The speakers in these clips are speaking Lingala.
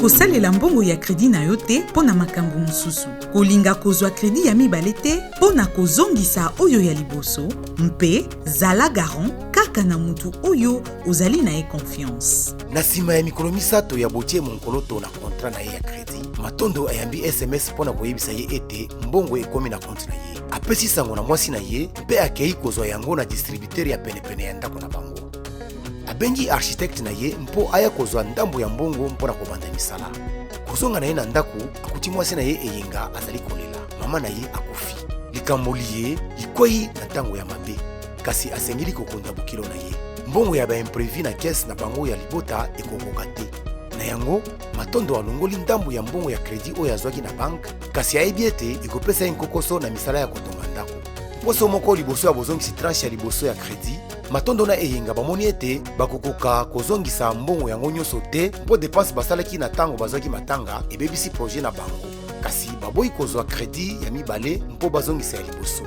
Kosalela mbongo ya kredi na yo te mpo na makambo mosusu. Kolinga kozwa kredi ya mibale te mpo na kozongisa oyo ya liboso, mpe zala garant kaka na mutu oyo ozali na ye confiance. Na nsima ya mikolo misato ya botie monkoloto na contrat na ye ya kredi, Matondo ayambi sms mpo na koyebisa ye ete mbongo ekomi na konti na ye. Apesi sango na mwasi na ye mpe akei kozwa yango na distributeur ya penepene ya ndako na bango. Abengi architecte na ye mpo aya kozwa ndambo ya mbongo mpo na kobanda misala. Kozonga na ye na ndako, akuti mwasi na ye Eyenga azali kolela. Mama na ye akufi. Likambo liye likwei na ntango ya mabe, kasi asengeli kokunda bokilo na ye. Mbongo ya ba imprevu na caisse na bango ya libota ekokoka te. Na yango, Matondo alongoli ndambo ya mbongo ya kredi oyo azwaki na banke, kasi ayebi ete ekopesa ye nkokoso na misala ya kotonga ndako. Poso moko liboso ya bozongisi tranche ya liboso ya kredi, Matondo na Eyenga bamoni ete bakokoka kozongisa mbongo yango nyonso te mpo depense basalaki na ntango bazwaki matanga ebebisi projet na bango. Kasi baboyi kozwa kredi ya mibale mpo bazongisa ya liboso.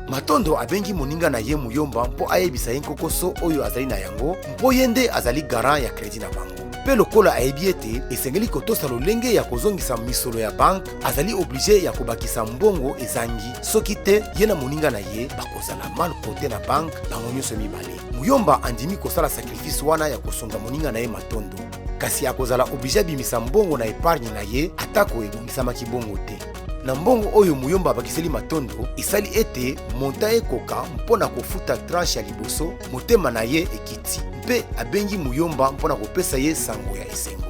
Matondo abengi moninga na ye Muyomba mpo ayebisa ye nkokoso oyo azali na yango mpo ye nde azali garant ya kredi na bango. Mpe lokola ayebi ete esengeli kotosa lolenge ya kozongisa misolo ya banke, azali oblige ya kobakisa mbongo ezangi, soki te ye na moninga na ye bakozala mal cote na banke bango nyonso mibale. Muyomba andimi kosala sacrifice wana ya kosunga moninga na ye Matondo, kasi akozala oblige abimisa mbongo na epargne na ye atako ebongisamaki bongo te. Na mbongo oyo Muyomba abakiseli Matondo esali ete montant ekoka mpo na kofuta tranche ya liboso, motema na ye ekiti mpe abengi Muyomba mpo na kopesa ye sango ya esengo.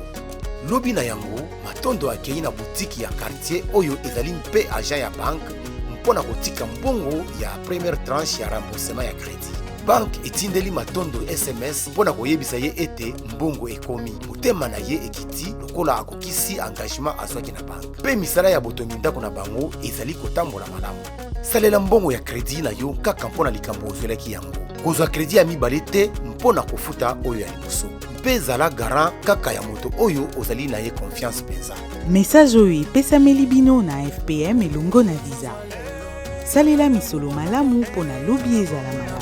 Lobi na yango, Matondo akei na butiki ya quartier oyo ezali mpe agent ya banque mpo na kotika mbongo ya première tranche ya remboursement ya credit. Banque etindeli Matondo sms mpo na koyebisa ye ete mbongo ekomi. Motema na ye ekiti lokola akokisi engagement azwaki na banque mpe misala ya botongi ndako na bango ezali kotambola malamu. Salela mbongo ya credit na yo kaka mpo na likambo ozwelaki yango. Kozwa credit ya mibale te mpo na kofuta oyo ya liboso. Mpe zala garant kaka ya moto oyo ozali na ye confiance mpenza. Message oyo epesameli bino na FPM elongo na Visa. Salela misolo malamu mpo na lobi ezala malamu.